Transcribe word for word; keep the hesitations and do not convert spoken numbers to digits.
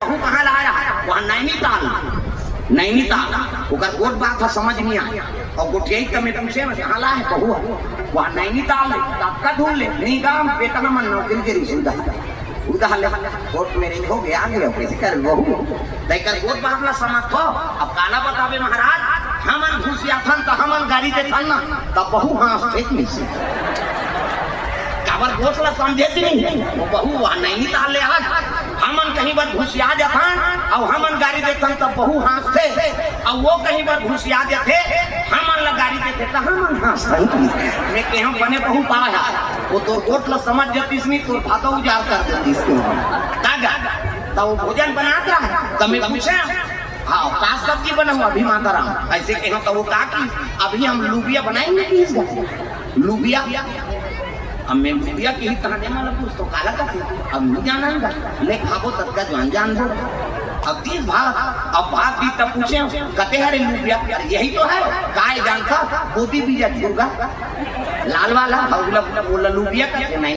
तू कहाँ ला आया? वहाँ नैनीताल। नैनीताल। ओकर गोठ बात ह समझ नइ आय। अउ गोठियाही त मैं पूछेंव, "कहाँ ला हे बहू?" वहाँ नैनीताल ले। तब का ढूंढ ले? नहीं, गाँव बेटा मन नौकरी के रिश्तेदार। उधार ले, कोर्ट में रेंग हो गया, आ गया, कैसे कर बहू? तैकर गोठ बात ला समझ हो। अब काला बताबे महाराज, हमन घुसियाथन त हमन गारी देथन ना, त बहू हाँसथे कि नहीं? काबर गोठ ला समझे कि नहीं? वो बहू वहाँ नैनीताल ले आज, हमन कहीं बर घुसिया जाथन, अउ हमन गारी देथन त बहू हाँसथे, अउ वो कहीं बर घुसिया जाथे, हमन ला गारी देथे त हमन हाँसथन। मैं केहेंव बने बहू पाया, वो तोर गोठ ला समझ जातिस नहीं, तोर भातो उजाड़ कर देतिस। त वो भोजन बनात रहा, त मैं पूछेंव, "हाँ, का सब्जी बनाऊँ अभी माता राम?" ऐसे केहेंव त वो का किस, "अभी हम लुबिया बनाएंगे," किस, "लुबिया।" अब मैं लुबिया किस, तहाँ दे मला पूछ तो काला कथे, अब नहीं जाना है, ले खाबो तब का जान जान दो। अब दिस भात, अब भात दिस त पूछेंव, "कते हरे लुबिया?" "अरे यही तो है।" "काय जानता, बोदी बीजा झुरगा, लाल वाला, ओला, ओला लुबिया कथे नहीं।"